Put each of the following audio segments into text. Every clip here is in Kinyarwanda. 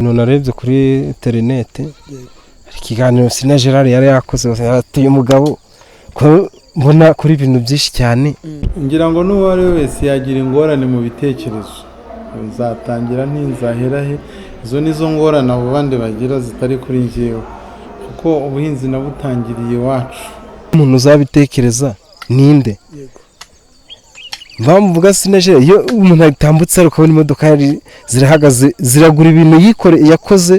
Ibintu narebye kuri interineti, hari ikiganiro Sina Gerard yari yakoze, atuye umugabo ko mbona kuri ibintu byinshi cyane. Ngira ngo n'uwo ari we wese yagira ingorane mu bitekerezo: nzatangira ntinzahera he? Izo ni zo ngorane abo bandi bagira zitari kuri njyewe, kuko ubuhinzi nabutangiriye iwacu. Umuntu uzabitekereza ninde? Mpamvu Sina Gerard, iyo umuntu atambutse ukabona imodoka zirahagaze, ziragura ibintu yikore yakoze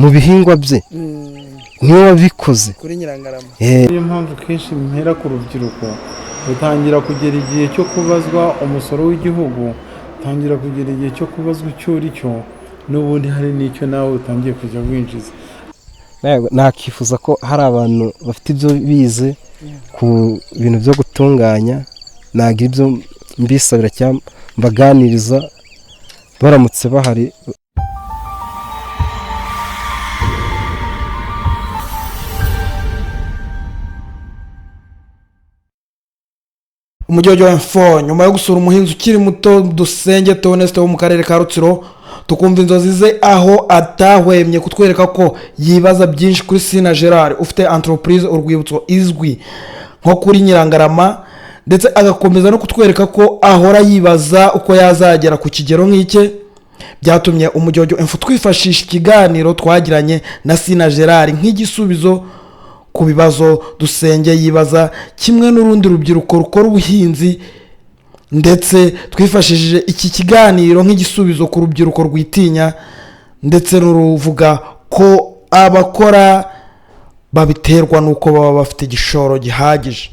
mu bihingwa bye, niwe wabikoze. Kuri Nyirangarama. Niyo mpamvu kenshi mpera ku rubyiruko: rutangira kugera igihe cyo kubazwa umusoro w'igihugu, utangira kugera igihe cyo kubazwa icyo uri cyo, n'ubundi hari n'icyo nawe utangiye kujya winjiza. Nakifuza ko hari abantu bafite ibyo bize ku bintu byo gutunganya, nagira ibyo mbisabira cyangwa mbaganiriza baramutse bahari. Umujyi wa Info, nyuma yo gusura umuhinzi ukiri muto Dusenge Theoneste wo mu karere ka Rutsiro, tukumva inzozi ze, aho atahwemye kutwereka ko yibaza byinshi kuri Sina Gerard ufite entreprise Urwibutso izwi nko kuri Nyirangarama, ndetse agakomeza no kutwereka ko ahora yibaza uko yazagera ku kigero nk'icye, byatumye Umujyojyo Info twifashisha ikiganiro twagiranye na Sina Gerard nk'igisubizo ku bibazo Dusenge yibaza kimwe n'urundi rubyiruko rukora ubuhinzi, ndetse twifashishije iki kiganiro nk'igisubizo ku rubyiruko rwitinya ndetse n'uruvuga ko abakora babiterwa n'uko baba bafite igishoro gihagije.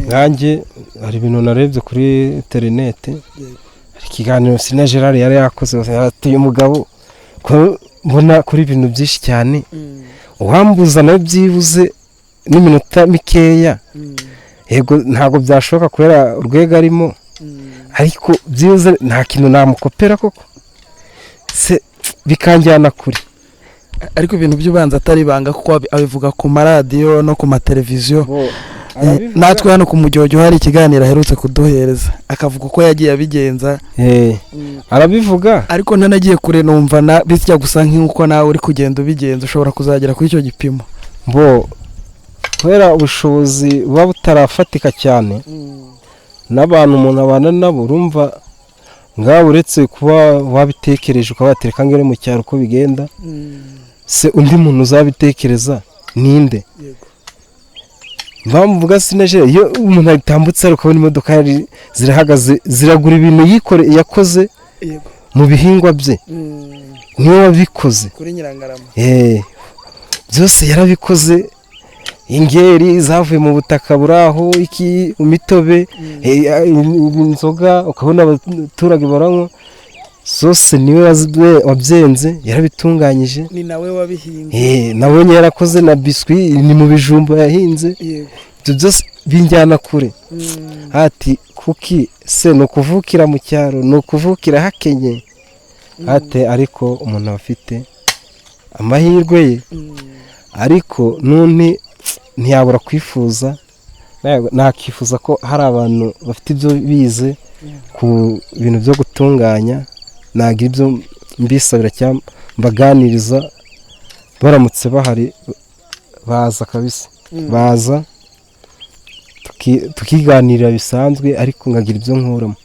Nkanjye hari ibintu narebye kuri interineti, hari ikiganiro Sina Gerard yari yakoze, atuye umugabo ko mbona kuri ibintu byinshi cyane, uwambuza nawe byibuze n'iminota mikeya. Yego, ntabwo byashoboka kubera urwego arimo, ariko byibuze nta kintu namukopera koko se bikanjyana kure. Ariko ibintu by'ubanza atari ibanga, kuko abivuga ku maradiyo no ku mateleviziyo. Natwe hano ku Mujyojyo hari ikiganiro aherutse kuduhereza, akavuga uko yagiye abigenza. Arabivuga. Ariko ntanagiye kure, numva na bijya gusa nk'uko nawe uri kugenda ubigenza, ushobora kuzagera kuri icyo gipimo. Bo kubera ubushobozi buba butarafatika cyane n'abantu umuntu abana nabo, urumva ngaho uretse kuba wabitekereje ukaba watereka ngo mu cyaro uko bigenda se, undi muntu uzabitekereza ninde? Mpamvu Sina Gerard, iyo umuntu atambutse ukabona imodoka zirahagaze, ziragura ibintu yikore yakoze mu bihingwa bye, niwe wabikoze. Kuri Nyirangarama. Byose yarabikoze: ingeri zavuye mu butaka buri aho, iki, imitobe, inzoga ukabona abaturage baranywa, zose niwe wabyenze, yarabitunganyije. Ni nawe wabihinze. Nabonye yarakoze na biswi, ni mu bijumba yahinze. Ibyo byose binjyana kure. Ati kuki se ni ukuvukira mu cyaro, ni ukuvukira hakenye ate? Ariko umuntu aba afite amahirwe ye, ariko n'undi ntiyabura kwifuza. Nakifuza ko hari abantu bafite ibyo bize ku bintu byo gutunganya, nagira ibyo mbisabira cyangwa mbaganiriza baramutse bahari, baza kabisa, baza tukiganirira bisanzwe, ariko nkagira ibyo nkuramo.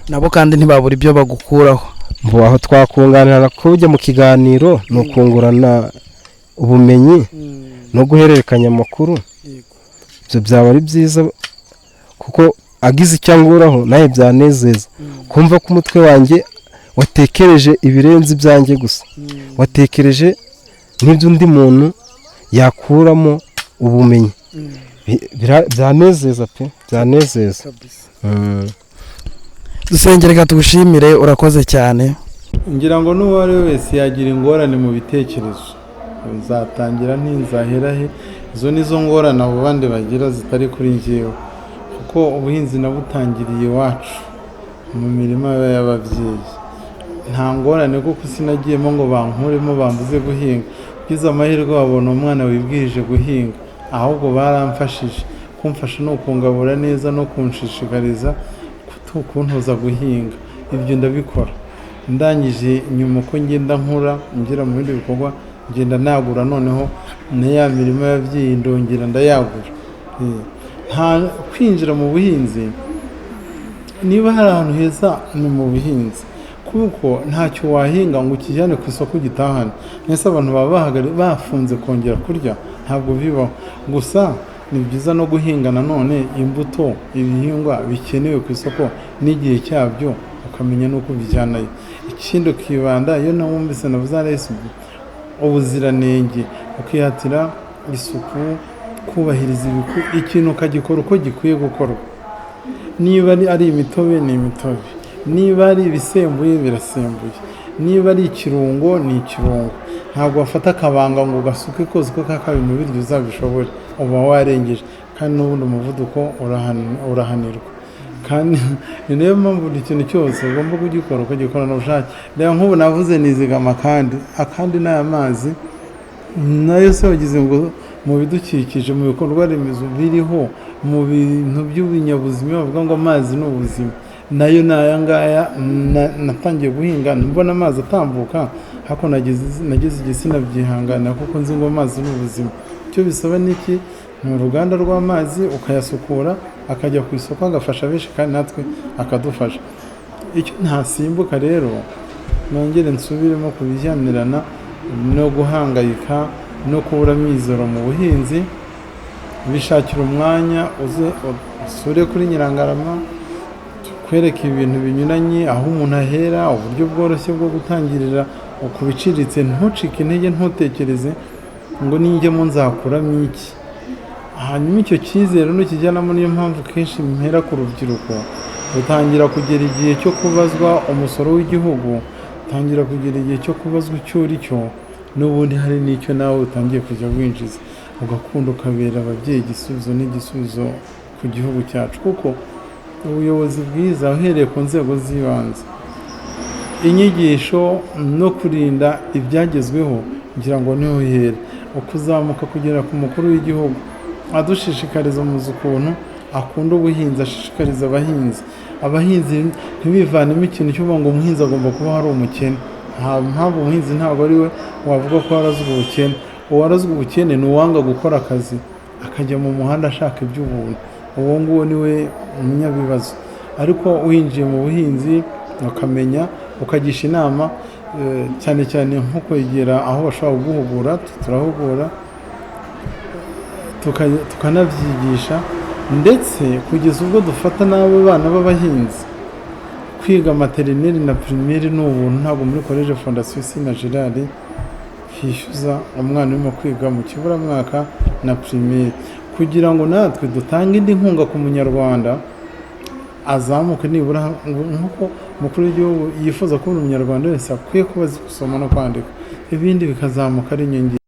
Nabo kandi ntibabura ibyo bagukuraho. Mbo aho twakunganira, kujya mu kiganiro ni ukungurana ubumenyi no guhererekanya amakuru. Ibyo byaba ari byiza, kuko agize icyo anguraho nawe byanezeza, kumva ko umutwe wanjye watekereje ibirenze ibyanjye gusa, watekereje n'ibyo undi muntu yakuramo ubumenyi. Byanezeza pe, byanezeza. Dusenge, reka tugushimire, urakoze cyane. Ngira ngo n'uwo ari we wese yagira ingorane mu bitekerezo: nzatangira ntinzahera he? Izo ni zo ngorane abo bandi bagira zitari kuri njyewe, kuko ubuhinzi nabutangiriye iwacu mu mirima y'ababyeyi. Nta ngorane, kuko sinagiyemo ngo bankuremo bambuze guhinga. Ugize amahirwe wabona umwana wibwirije guhinga. Ahubwo baramfashije. Kumfasha ni ukungabura neza no kunshishikariza kuntoza guhinga. Ibyo ndabikora. Ndangije nyuma, uko ngenda nkura ngera mu bindi bikorwa, ngenda nagura noneho na ya mirima y'ababyeyi, ndongera ndayagura. Nta kwinjira mu buhinzi, niba hari ahantu heza ni mu buhinzi, kuko ntacyo wahinga ngo ukijyane ku isoko ugitahane. Mbese abantu baba bafunze kongera kurya? Ntabwo bibaho. Gusa ni byiza no guhinga nanone imbuto, ibihingwa bikenewe ku isoko n'igihe cyabyo, ukamenya n'uko ubijyanayo. Ikindi ukibanda, iyo nawumvise navuze RSB, ubuziranenge, ukihatira isuku, kubahiriza ikintu ukagikora uko gikwiye gukorwa. Niba ari imitobe, ni imitobe; niba ari ibisembuye, birasembuye; niba ari ikirungo, ni ikirungo. Ntabwo wafata akabanga ngo ugasuke kose uko kakabaye mu biryo uzabishobore, uba warengeje. Kandi n'ubundi umuvuduko urahanirwa. Kandi ni nayo mpamvu buri kintu cyose ugomba kugikora ukagikorana ubushake. Reba nk'ubu navuze nizigama, kandi akandi ni aya mazi nayo se wagize ngo mu bidukikije, mu bikorwa remezo biriho, mu bintu by'ibinyabuzima bavuga ngo amazi ni ubuzima, nayo ni aya ngaya. Natangiye guhinga mbona amazi atambuka, ariko nageze igihe sinabyihanganira, kuko nzi ngo amazi ni ubuzima. Icyo bisaba ni iki? Ni uruganda rw'amazi, ukayasukura akajya ku isoko, agafasha benshi kandi natwe akadufasha. Icyo ntasimbuka rero, nongere nsubiremo ku bijyanirana no guhangayika no kubura amizero mu buhinzi, bishakira umwanya uze usure kuri Nyirangarama, tukwereke ibintu binyuranye, aho umuntu ahera, uburyo bworoshye bwo gutangirira ku biciriritse. Ntucike intege, ntutekereze ngo nijyemo nzakuramo iki. Hanyuma icyo cyizere nukijyanamo, niyo mpamvu kenshi mpera ku rubyiruko rutangira kugera igihe cyo kubazwa umusoro w'igihugu, utangira kugera igihe cyo kubazwa icyo uri cyo, n'ubundi hari n'icyo nawe utangiye kujya winjiza, ugakunda ukabera ababyeyi igisubizo n'igisubizo ku gihugu cyacu. Kuko ubuyobozi bwiza uhereye ku nzego z'ibanze, inyigisho no kurinda ibyagezweho, ngira ngo niho hera ukuzamuka kugera ku mukuru w'igihugu, adushishikariza muzi ukuntu akunda ubuhinzi, ashishikariza abahinzi. Abahinzi ntibivanemo ikintu cyo kuvuga ngo umuhinzi agomba kuba ari umukene. Nta mpamvu, umuhinzi ntabwo ari we wavuga ko warazwe ubukene. Uwarazwe ubukene ni uwanga gukora akazi, akajya mu muhanda ashaka iby'ubuntu, uwo nguwo ni we munyabibazo. Ariko winjiye mu buhinzi ukamenya, ukagisha inama, cyane cyane nko kwegera aho bashobora kuguhugura, turahugura, tukanabyigisha, ndetse kugeza ubwo dufata n'abo bana b'abahinzi. Kwiga maternelle na primaire ni ubuntu, ntabwo muri Collège Fondation Sina Gerard hishyuza umwana urimo kwiga mu kiburamwaka na primaire, kugira ngo natwe dutange indi nkunga ku munyarwanda azamuke nibura nk'uko umukuru w'igihugu yifuza ko buri munyarwanda wese akwiye kuba azi gusoma no kwandika, ibindi bikazamuka ari inyongera.